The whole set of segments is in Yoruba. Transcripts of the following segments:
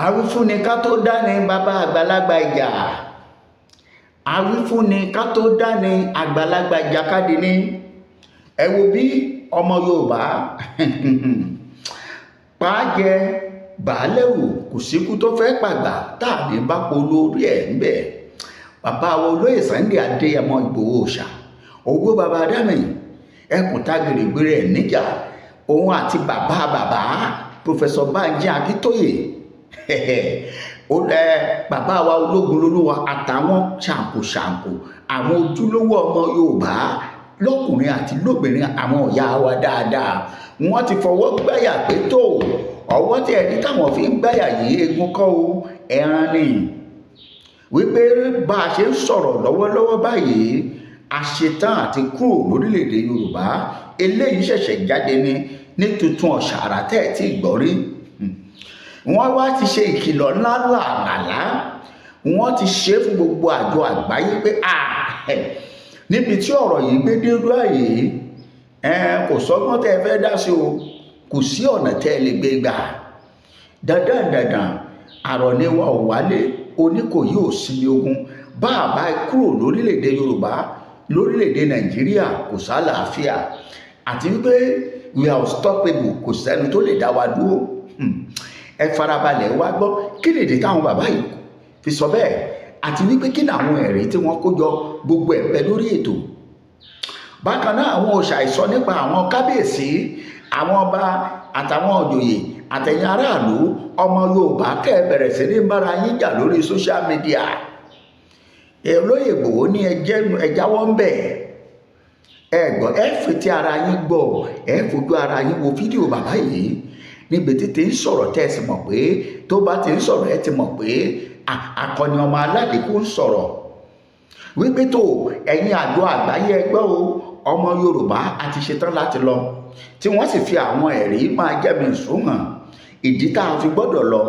Àwífúnni ká tó dání, bàbá àgbàlagbà ìjà. Àwífúnni ká tó dání, àgbàlagbà ìjàkadì ni. Ẹ wo bí ọmọ Yorùbá pàájẹ bàálẹ̀wò, kò síkú tó fẹ́ pàgbà tá à ní bá polórí ẹ̀ ń bẹ̀. Bàbá wa olóyè Sunday Adéyẹmọ Ìgbòho Òòṣà, owó bàbá dámì ẹkùn tágìrì gbére ẹ̀ níjà, òun àti bàbá bàbá Professor Banji Akíntóyè, bàbá wa ológun lolúwa, àtàwọn ṣàǹkóṣàǹkó, àwọn ojúlówó ọmọ Yorùbá lọ́kùnrin àti lóbìnrin, àwọn ọ̀yá wa dáadáa, wọ́n ti fọwọ́ gbáyà pé tó ọwọ́ tí ẹni táwọn fi ń gbáyà yìí, egun kọ́ o, ẹran ni, wípé bá a ṣe ń sọ̀rọ̀ lọ́wọ́lọ́wọ́ báyìí, a ṣetán àti kúrò lórílẹ̀‐èdè Yorùbá. Eléyìí ṣẹ̀ṣẹ̀ jáde ní tuntun ọ̀ṣàrà tẹ́ ẹ̀ tí gbọ́ rí. Wọ́n wá ti ṣe ìkìlọ̀ ńlá làlàlá, wọ́n ti ṣe é fún gbogbo àjọ àgbáyé pé níbi tí ọ̀rọ̀ yìí gbé dé báyìí, kò sọ́gbọ́n tẹ́ ẹ fẹ́ dá sí o, kò sí ọ̀nà tẹ́ ẹ lè gbé gbà. Dandan dandan, àrọ̀ ni wa ò wálé, Oníkòyí ò sinmi ogun. Bá a bá kúrò lórílẹ̀‐èdè Yorùbá, lórílẹ̀‐èdè Nàìjíríà, kò sálàáfíà, àti wípé we are unstoppable, kò sẹ́ni tó lè dá wa dúró. Ẹ farabalẹ̀ wá gbọ́ kí lèdè táwọn bàbá yìí fi sọ bẹ́ẹ̀, àti wípé kí làwọn ẹ̀rí tí wọ́n kó jọ. Gbogbo ẹ̀ bẹ lórí ètò. Bákan náà, àwọn òṣàìsọ nípa àwọn kábíyèsí, àwọn ọba àtàwọn òjòyè àtẹ̀yìn aráàlú ọmọ Yorùbá kẹ́ ẹ bẹ̀rẹ̀ sí ní bára yín jà lórí social media. Olóyè Ìgbòho ní ẹ jáwọ́ ń bẹ̀. Ẹ gbọ́, ẹ fetí ara yín gbọ́, ẹ fojú ara yín wo fídíò bàbá yìí níbi títí ń sọ̀rọ̀, tẹ́ ẹ sì mọ̀ pé tó bá ti ń sọ̀rọ̀, ẹ ti mọ̀ pé akọni ọmọ aládìkú ń sọ̀rọ̀, wípé tó ẹ̀yin àjọ àgbáyé, ẹgbẹ́ o, ọmọ Yorùbá a ti ṣetán láti lọ, tí wọ́n sì fi àwọn ẹ̀rí máa jẹ́ mi ìsúnhàn ìdí tá a fi gbọ́dọ̀ lọ.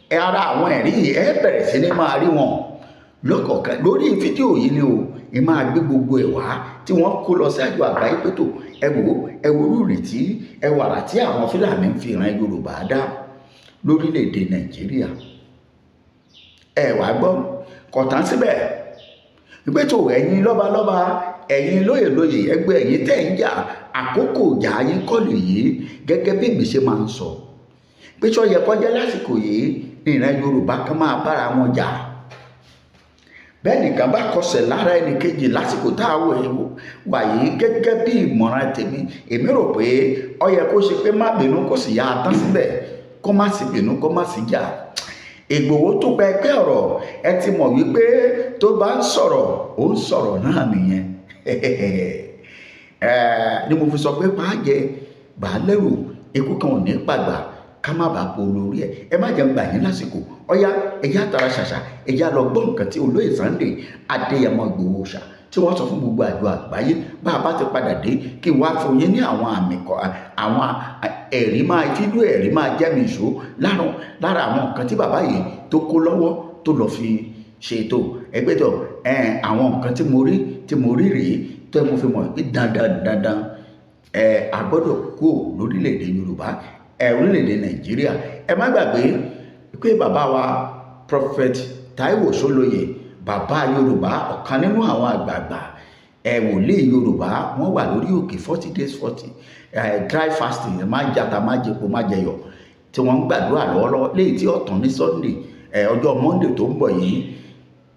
Ẹ ara àwọn ẹ̀rí yìí, ẹ bẹ̀rẹ̀ sí ní máa rí wọn lọ́kọ̀ọ̀kan lórí fídíò yìí ni o. Ẹ máa gbé gbogbo ẹ̀ wá tí wọ́n kó lọ sí àjọ àgbáyé pé tó ẹ wò ó, ẹ wo rúurì tí ẹ wàrà tí àwọn Fúlàní ń fi ìran Yorùbá dá lórílẹ̀‐èdè Nàìjíríà. Ẹ wàá gbọ́ kọ̀tán síbẹ̀ pé tó ẹ̀yin lọ́balọ́ba, ẹ̀yin lóyèlóyè, ẹgbẹ́ ẹ̀yin tẹ̀ ń jà, àkókò ìjà yín kọ́ nìyí. Gẹ́gẹ́ bí èmi ṣe máa ń sọ pé sọ yẹ kọjá lásìkò yìí ní ìran Yorùbá kan máa bára wọn jà bẹ́ẹ̀, nìkan bá kọsẹ̀ lára ẹnì kejì lásìkò tá a wà yìí. Gẹ́gẹ́ bí ìmọ̀ràn tèmi, èmi rò pé ó yẹ kó ṣe pé má bínú, kó sì yá a tán síbẹ̀, kó má sì bínú, kó má sì jà. Ìgbòho tó pẹ́ ọ̀rọ̀, ẹ ti mọ̀ wípé tó bá ń sọ̀rọ̀, ó ń sọ̀rọ̀ náà nìyẹn ni mo fi sọ pé pàájẹ bàálẹ̀rù, ikú kan ò ní pàgbà ká má bàa po lórí ẹ. Ẹ má jẹun gbà yín lásìkò. Ọyá, ẹyá tara ṣàṣà, ẹyá lọ gbọ́ nǹkan tí olóyè Sunday Adéyẹmọ Ìgbòho ṣà tí wọ́n sọ fún gbogbo àjọ àgbáyé. Bá a bá ti padà dé, kí wàá fún yín ní àwọn àmì kọ, àwọn ẹ̀rí máa fídíò, ẹ̀rí máa jẹ́ mi ìṣó lára àwọn nǹkan tí bàbá yìí tó kó lọ́wọ́ tó lọ fi ṣètò ẹgbẹ́ tó àwọn nǹkan tí mo rí rèé tó mo fi mọ̀ pé dandan dandan ẹ a gbọ́dọ̀ kú lórílẹ̀‐èdè Yorùbá, ẹ orílẹ̀‐èdè Nàìjíríà. Ẹ má gbàgbé pé bàbá wa Prophet Taiwo Sólóyè, bàbá Yorùbá, ọ̀kan nínú àwọn àgbààgbà ẹ wòlíì Yorùbá, wọ́n wà lórí òkè 40 days 40 dry fasting, má jata, má jẹpo, má jẹyọ, tí wọ́n ń gbàdúrà lọ́wọ́lọ́wọ́, léyìí tí ọ̀tàn ní Sunday, ọjọ́ Monday tó ń bọ̀ yìí.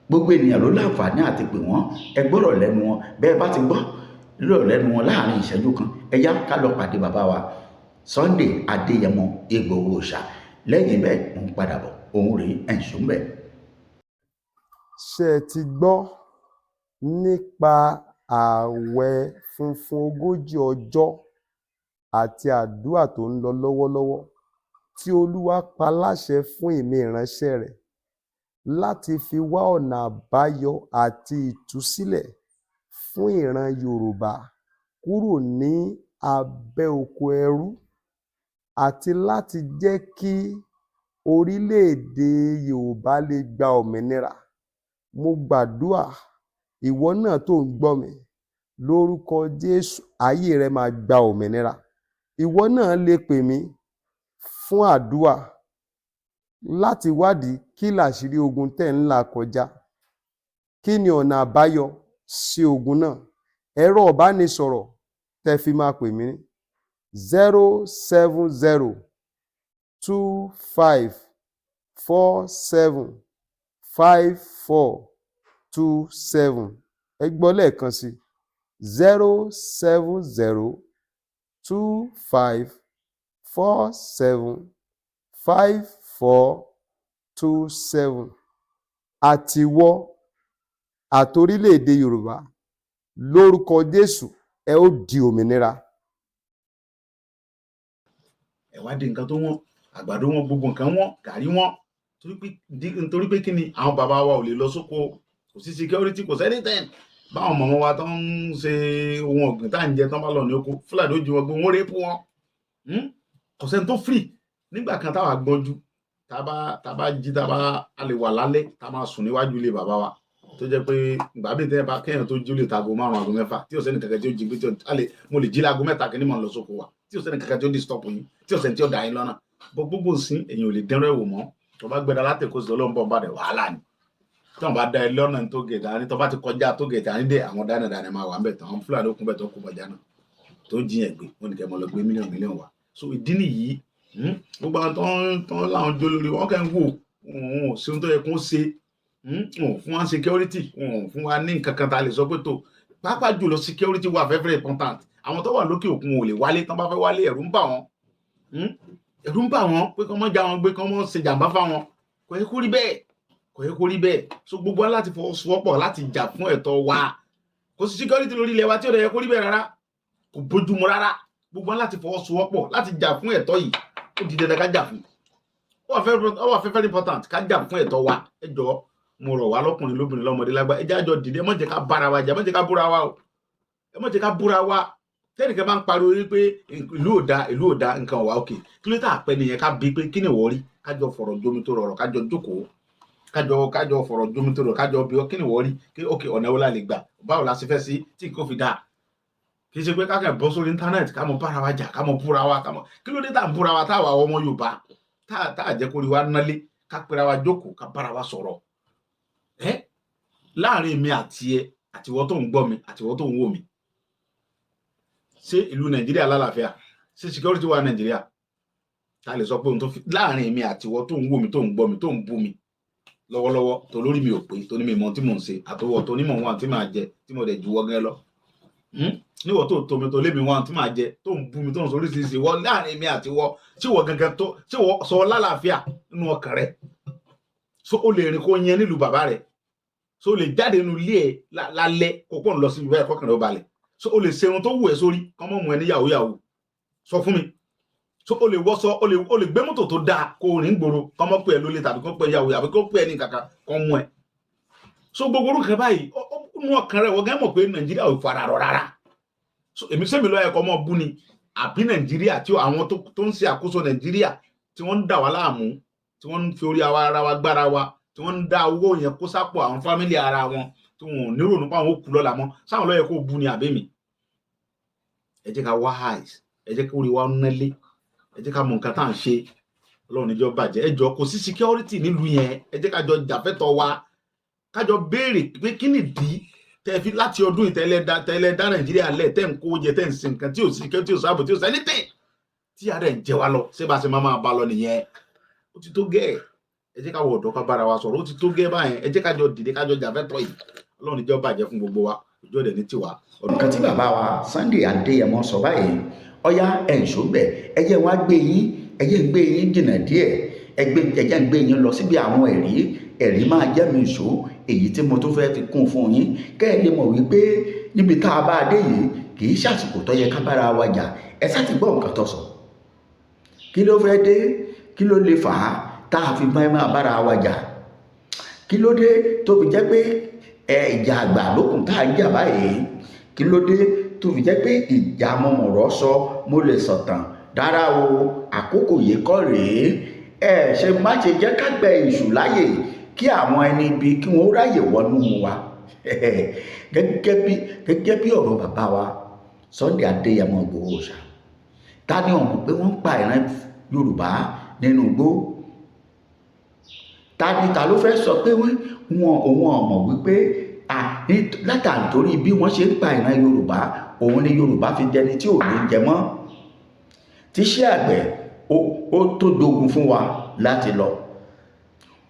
Gbogbo ènìyàn ló láǹfààní àti pè wọ́n. Ẹ gbọ́rọ̀ lẹ́nu wọn. Bẹ́ẹ̀ bá ti gbọ́ lọ́rọ̀ lẹ́nu wọn láàrin ìṣẹ́jú kan, ẹ yá ká lọ pàdé bàbá wa Sunday Adéyẹmọ Ìgbòho Òòṣà. Lẹ́yìn bẹ́ẹ̀, mò ń padà bọ̀. Òun rèé, ẹ̀ ń sùn bẹ́ẹ̀. Ṣé ẹ ti gbọ́ nípa ààwẹ̀ funfun 40 ọjọ́ àti àdúrà tó ń lọ lọ́wọ́lọ́wọ́ tí Olúwa pa láṣẹ fún èmi ìránṣẹ́ rẹ̀ láti fi wá ọ̀nà àbáyọ àti ìtúsílẹ̀ fún ìran Yorùbá kúrò ní abẹ́ oko ẹrú, àti láti jẹ́ kí orílẹ̀-èdè Yorùbá lè gba òmìnira? Mo gbàdúà, ìwọ náà tó ń gbọ́ mi, lórúkọ Jésù, ayé rẹ máa gba òmìnira. Ìwọ náà lè pè mí fún àdúà. Láti wádìí kí làṣírí ogun tẹ́ ń là kọjá, kí ni ọ̀nà àbáyọ sí ogun náà. Ẹ̀rọ ìbánisọ̀rọ̀ tẹ́ fi máa pè mí: 07025475427. Ẹ gbọ́ lẹ́ẹ̀kan sí: 07025475427. Àtìwọ àtorílẹ̀-èdè Yorùbá, lórúkọ Jésù, ẹ ó di òmìnira. Ẹ wá di nǹkan tó wọ́n, àgbàdo wọn, gbogbo nǹkan wọ́n, gàrí wọ́n, torí pé kí ni? Àwọn bàbá wa ò lè lọ sóko, kò sí security, kò sí anything. Báwọn mọ̀mọ́ wa tó ń ṣe ohun ọ̀gbìn tá à ń jẹ tán bá lọ ní oko, Fúlàní ó jí wọn gbé, wọn rape wọn. Kò sẹ́ni tó free. Nígbà kan táwa gbọ́njú, tá a bá jí, tá a bá a lè wà lálẹ́, tá a máa sùn níwájú ilé bàbá wa, tó jẹ́ pé ìgbà bíi tẹ́ bá kéèyàn tó jí, ó lè ta aago 5, aago 6, tí ò sẹ́ni kankan tí ó jí gbé, tí ó lè mo lè jí láago 3 kí ni mò ń lọ sóko wa, tí ò sẹ́ni kankan tí ó disturb yín, tí ò sẹ́ni tí ó dà yín lọ́nà bó. Gbogbo sí èyàn ò lè dẹ́rọ ẹ̀wò mọ́. Tó bá gbẹdà látẹ̀kọ́ sí ọlọ́run bá dẹ̀ wàhálà ni. Tí wọ́n bá dá ẹ lọ́nà tó gẹ̀ẹ́tì àní, tó bá ti kọjá tó gẹ̀ẹ́tì àní dé, àwọn dánadáná máa wà ń bẹ̀ tán. Àwọn Fúlàní ó kún bẹ̀ tó kó kọjá náà tó jiyàn gbé wọn ní kẹ́ mọ́ lọ gbé mílíọ̀nù mílíọ̀nù wá. So ìdí nìyí, gbogbo àwọn tó ń láwọn jó lórí wọn kẹ́ ń wò, wọn ò sí ohun tó yẹ kó ṣe. Wọn ò fún wa security, wọn ò fún wa ní nǹkan kan tá a lè sọ pé tó, pàápàá jùlọ security wà very very important. Àwọn tó wà lókè òkun ò lè wálé. Tán bá fẹ́ wálé, ẹ̀rù ń bà wọ́n, ẹ̀rù ń bà wọ́n pé kọ́ mọ́ já wọn gbé, kọ́ mọ́ ṣe jàǹbá fáwọn. Kò yẹ kó rí bẹ́ẹ̀, kò yẹ kó rí bẹ́ẹ̀. So gbogbo wa láti fọwọ́sowọ́pọ̀ láti jà fún ẹ̀tọ́ wa. Kò sí security lórí ilẹ̀ wa tí ò yẹ kó rí bẹ́ẹ̀ rárá, kò bójúmu rárá. Gbogbo wa láti fọwọ́sowọ́pọ̀ láti jà fún ẹ̀tọ́ yìí. Ó di dandan ká jà fún. Ó wà very very important ká jà fún ẹ̀tọ́ wa. Ẹ jọ̀ọ́, mo rọ̀ wá, lọ́kùnrin, lóbìnrin, lọ́mọdé, lágbà, ẹ jẹ́ àjọ dìde. Ẹ má jẹ́ ká bára wa jà, ẹ má jẹ́ ká búra wa o, ẹ má jẹ́ ká búra wa. Tẹ́nìkan bá ń pariwo wípé ìlú ò da, ìlú ò da, nǹkan ò wá òkè, kí ló tà pẹ́ nìyẹn? Ká bí pé kí ni ìwọ rí, kájọ fọ̀rọ̀ jomi tó rọrọ̀, kájọ jókòó, kájọ fọ̀rọ̀ jomi tó rọrọ̀, kájọ bí ọ kí ni ìwọ rí, kí òkè ọ̀nà wo la lè gbà, báwo la ṣe fẹ́ sí tí nǹkan fi dáa. Kì í ṣe pé kákẹ́ bọ́ sórí internet, ká mọ bára wa jà, ká mọ búra wa, ká mọ kí ló dé tá à ń búra wa, tá àwa ọmọ Yorùbá tá à jẹ́ kó rí wa nálé, ká pera wa jókòó, ká bára wa sọ̀rọ̀ ẹ́ láàrin èmi àti ẹ, àtiwọ́ tó ń gbọ́ mi, àtiwọ́ tó ń wò mí. Ṣé ìlú Nàìjíríà lálàáfíà? Ṣé security wà Nàìjíríà tá a lè sọ pé ohun tó fi láàrin èmi àtiwọ́ tó ń wò mí, tó ń gbọ́ mi, tó ń bú mi lọ́wọ́lọ́wọ́, tó lórí mi ò pé, tó ní mi mọ tí mò ń ṣe, àtọwọ́ tó ní mọ̀ wọn tí màá jẹ, tí mo dẹ̀ juwọ́ gẹ́ lọ níwọ̀ tó tó mi, tó lé mi wọn tí màá jẹ, tó ń bú mi, tó ń sọ oríṣiríṣi, wọ láàrin èmi àtiwọ́, tí wọ́ gangan tó tí wọ́ sọ lálàáfíà nínú ọkàn rẹ? So o lè rìn kó yẹn nílùú bàbá rẹ? So o lè jáde nínú ilé ẹ lálẹ́ kó pọ̀ ń lọ síbi báyìí kọkàn rẹ ó balẹ̀? So o lè ṣe irun tó wù ẹ́ sórí kọ́ mọ́ mu ẹ ní yahoo yahoo? Sọ fún mi. So o lè wọṣọ, o lè gbé mọ́tò tó dáa kó o rìn gbòòrò, kọ́ mọ́ pé ẹ lólè tàbí kó pé ẹ yahoo tàbí kó pé ẹ ní kankan kọ́ mú ẹ? So gbogbo orúkọ báyìí nú ọkàn rẹ, wọ́n gẹ́ mọ̀ pé Nàìjíríà ò fara rọ rárá. So èmi sẹ́mi lọ́yẹ̀ kọ́ mọ́ bú ni, àbí Nàìjíríà tí àwọn tó ń ṣe àkóso Nàìjíríà, tí wọ́n ń dà wá láàmú, tí wọ́n ń fi orí ara wa gbára wa, tí wọ́n ń dá owó yẹn kó sápò àwọn family ara wọn, tí wọn ò nírònú pa àwọn òkú lọ́la mọ́, sáwọn lọ́yẹ̀ kó bú ni àbí mi? Ẹ jẹ́ ká wise, ẹ jẹ́ kó rí wa nálé, ẹ jẹ́ ká mọ nǹkan tá à ń ṣe. Ọlọ́run níjọ́ bàjẹ́. Ẹ jọ, kò sí security nílùú yẹn. Ẹ jẹ́ ká jọ jàfẹ́tọ̀ wa, ká jọ béèrè pé kí nìdí tẹ́ fi láti ọdún ìtẹ́lẹ̀ dá Nàìjíríà lẹ̀, tẹ́ ń kó jẹ, tẹ́ ń sin nǹkan tí ò sí, tí ò sáàbò, tí ò sí anything, tí ara ẹ̀ ń jẹ wá lọ. Ṣé bá ṣe máa máa bá lọ nìyẹn? Ó ti tó gẹ́ẹ̀. Ẹ jẹ́ ká wọ ọ̀dọ́, ká bára wa sọ̀rọ̀. Ó ti tó gẹ́ẹ̀ báyẹn. Ẹ jẹ́ ká jọ dìde, ká jọ jàfẹ́tọ̀ yìí. Ọlọ́run níjọ́ bàjẹ́ fún gbogbo wa. Ojú ọ̀dẹ̀ ní tiwa. Nǹkan tí bàbá wa Sunday Adéyẹmọ sọ báyìí, ọyá ẹ̀ ń sọ bẹ́ẹ̀. Ẹ jẹ́ wá gbé yín, ẹ jẹ́ ń gbé yín jìnnà díẹ̀, ẹ jẹ́ ń gbé yín lọ síbi àwọn ẹ̀rí. Ẹ̀rí máa jẹ́ mi ìṣó, èyí tí mo tún fẹ́ fi kún fún yín, kẹ́ ẹ lè mọ̀ wípé níbi tá a bá dé yìí, kì í ṣàsìkò tó yẹ ká bára wa jà. Ẹ sá ti gbọ́ nǹkan tó sọ. Kí ló fẹ́ dé? Kí ló lè fà á tá a fi máa bára wa jà? Kí ló dé tó fi jẹ́ pé ẹ ìjà àgbà lókun tá a ń jà báyìí? Kí ló dé tó fi jẹ́ pé ìjà mọ̀mọ̀rọ̀ sọ mo lè sọ̀tàn dára o? Àkókò yìí kọ́ rèé. Ẹ ṣe má ṣe jẹ́ ká gbẹ èṣù láàyè kí àwọn ẹni ibi kí wọ́n ráyè wọnú wa, gẹ́gẹ́ bí ọ̀rọ̀ bàbá wa Sunday Adéyẹmọ Ìgbòho Òòṣà. Ta ni ó mọ̀ pé wọ́n ń pa ìran Yorùbá nínú igbó? Ta ni ta ló fẹ́ sọ pé wọn òun ọmọ wípé látàntorí bí wọ́n ṣe ń pa ìran Yorùbá, òun ni Yorùbá fi dẹni tí ò ní jẹ mọ́, tíṣẹ́ àgbẹ̀ ó tó dogun fún wa láti lọ,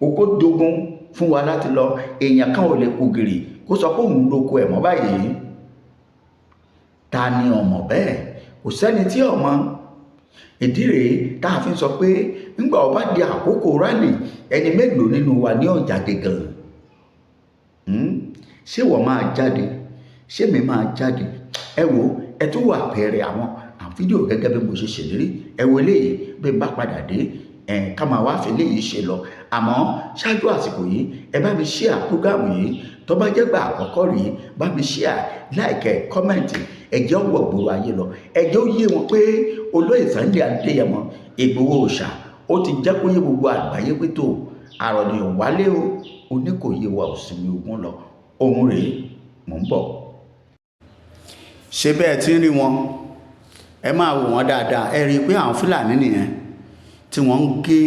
oko dogun fún wa láti lọ. Èèyàn kan ò lè kú gìrì kó sọ pé òun lóko ẹ̀ mọ́ báyìí. Ta ni ọmọ bẹ́ẹ̀? Kò sẹ́ni tí ọmọ. Ìdí rèé tá a fi ń sọ pé ńgbà ó bá di àkókò rally, ẹni mélòó nínú wa ní ó jáde gan-an? Ṣé wọ́n máa jáde? Ṣé mi máa jáde? Ẹ wo, ẹ tún wà pẹ̀rẹ̀ àwọn fídíò gẹ́gẹ́ bí mo ṣe ṣèlérí. Ẹ wo eléyìí. Bí n bá padà dé ẹ, ká máa wá fi eléyìí ṣe lọ. Àmọ́ ṣáájú àsìkò yìí, ẹ bá mi share program yìí. Tó bá jẹ́ gbà àkọ́kọ́ rèé, bá mi share, like, comment. Ẹ jẹ́ ó wọ̀ gbòòrò ayé lọ. Ẹ jẹ́ ó yé wọn pé olóyè Sunday Adéyẹmọ Ìgbòho Òòṣà, ó ti jẹ́ kó yé gbogbo àgbáyé pé tó àròlé wálé o, oníkòyí wa ò sinmi ogun lọ. Òun rèé, mò ń bọ̀. Ṣé bẹ́ẹ̀ tí ń rí wọn? Ẹ máa wò wọ́n dáadáa. Ẹ rí i pé àwọn Fúlàní nìyẹn tí wọ́n ń gé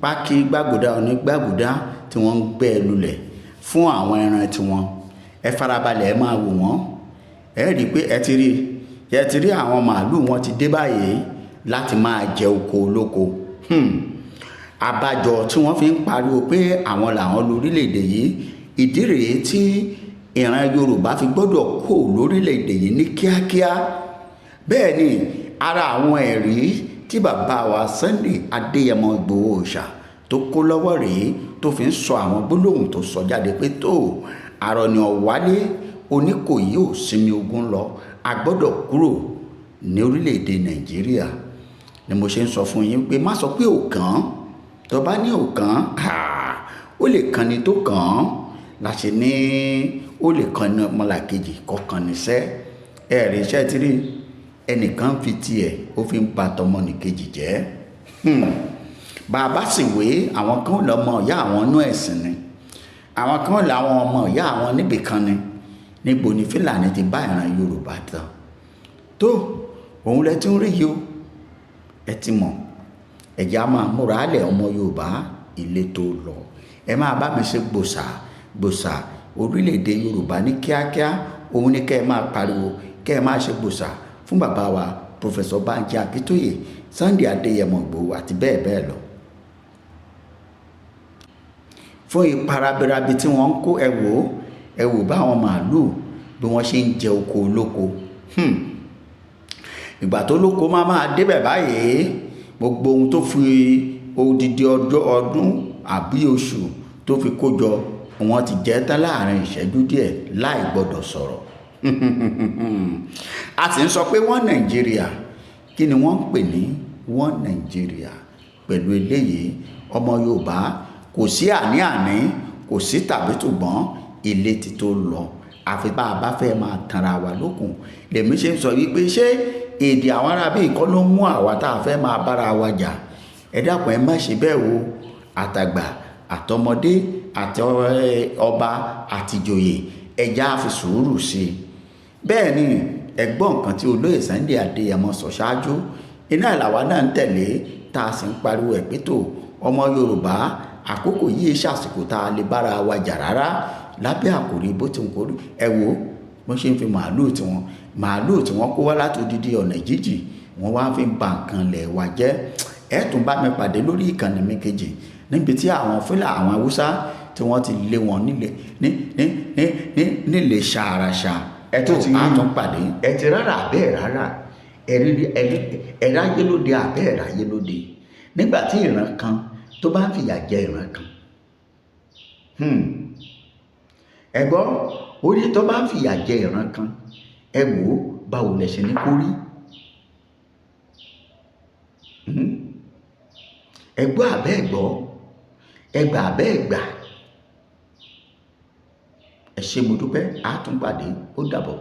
pákí gbàgùdá onígbàgùdá, tí wọ́n ń gbẹ́ lulẹ̀ fún àwọn ẹran tiwọn. Ẹ farabalẹ̀, ẹ máa wò wọ́n. Ẹ rí i pé ẹ ti rí àwọn màálùú wọn ti dé báyìí láti máa jẹ oko olóko. Àbájọ tí wọ́n fi ń pariwo pé àwọn làwọn lórílẹ̀‐èdè yìí. Ìdí rèé tí ìran Yorùbá fi gbọ́dọ̀ kó lórílẹ̀‐èdè yìí ní kíákíá. Bẹ́ẹ̀ ni ara àwọn ẹ̀rí tí bàbá wa Sunday Adéyẹmọ Ìgbòho Òòṣà tó kó lọ́wọ́ rèé, tó fi ń sọ àwọn gbólóhùn tó sọ jáde pé tó àrọ̀nì ọ̀wálé, Oníkòyí ò sinmi ogun lọ, a gbọ́dọ̀ kúrò ní orílẹ̀‐èdè Nàìjíríà. Ni mo ṣe ń sọ fún yín pé má sọ pé ò kàn án. Tó bá ní ò kàn án, ó lè kàn ní tó kàn án láṣẹ ní, ó lè kàn ní ọmọlàkejì kọkàn níṣẹ́. Ẹ̀rí iṣẹ́ tí rí ẹnìkan fi tiẹ̀, ó fi ń ba tọmọnìkejì jẹ́. Bàbá sì wé àwọn kan lọ́mọ ìyá àwọn inú ẹ̀sìn ni, àwọn kan làwọn ọmọ ìyá àwọn níbìkan ni. Níbo ni Fúlàní ti bá ìran Yorùbá tán? Tó òun lẹ ti ń rí yìí o. Ẹ ti mọ̀, ẹ̀jẹ̀ á máa múra lẹ̀. Ọmọ Yorùbá, ilé tó lọ, ẹ máa bá mi ṣe gbòòsà gbòòsà orílẹ̀-èdè Yorùbá ní kíákíá. Òun ni kẹ́ ẹ máa pariwo, kẹ́ ẹ máa ṣe gbòòsà fún bàbá wa Professor Banji Akíntóyè, Sunday Adéyẹmọ Ìgbòho àti bẹ́ẹ̀ bẹ́ẹ̀ lọ, fún ipa rabirabi tí wọ́n ń kó. Ẹ wò ó, ẹ wò báwọn màálùú bí wọ́n ṣe ń jẹ oko olóko. Ìgbà tó lóko máa máa débẹ̀ báyìí, gbogbo ohun tó fi odidi ọjọ́, ọdún àbí oṣù tó fi kó jọ, wọ́n ti jẹ́ tán láàrin ìṣẹ́jú díẹ̀ láì gbọ́dọ̀ sọ̀rọ̀. A sì ń sọ pé wọ́n Nàìjíríà, kí ni wọ́n ń pè ní wọ́n Nàìjíríà? Pẹ̀lú eléyìí, ọmọ Yorùbá, kò sí àní-àní, kò sí tàbí tùgbọ́n, ilé ti tó lọ, àfi bá a bá fẹ́ máa tanra wa lókun. Lèmi ṣe ń sọ wípé ṣé èdè àwọn arábí kọ́ ló mú àwa tá a fẹ́ máa bára wa jà? Ẹ dákun, ẹ má ṣe bẹ́ẹ̀ o. Àtàgbà àtọmọdé àti ọba àtìjòyè, ẹja á fi sùúrù sí i. Bẹ́ẹ̀ ni ẹgbọ́n nǹkan tí olóyè Sunday Adéyẹmọ sọ ṣáájú, iná ìlàwá náà ń tẹ̀lé, tá a sì ń pariwo ẹ̀ pé tó ọmọ Yorùbá, àkókò yìí ṣàsìkò tá a lè bára wa jà rárá lábẹ́ àkòrí bó ti ń kórí. Ẹ wo wọ́n ṣe ń fi màálùú tí wọ́n kó wá láti odidi ọ̀nà jíjì, wọ́n wá fi ń ba nǹkan lẹ̀ wa jẹ́. Ẹ tún bá mi pàdé lórí ìkànnì mi kejì, níbi tí àwọn Fúlà, àwọn Haúsá tí wọ́n ti lé wọn nílé ní ní ní ní nílé ṣàràṣà. Ẹ tún ti á tún pàdé. Ẹ ti rárá àbẹ́ rárá, ẹ̀ráyé lóde àbẹ́ ẹ̀ráyé lóde, nígbà tí ìran kan tó bá ń fìyà jẹ ìran kan. Ẹ gbọ́, orí tó bá ń fìyà jẹ ìran kan, ẹ wò ó, báwo lẹ ṣe ní kó rí? Ẹ gbọ́ àbẹ́ ẹ gbọ́, ẹ gbà àbẹ́ ẹ gbà. Ẹ ṣé, mo dúpẹ́. Á tún pàdé. Ó dàbọ̀.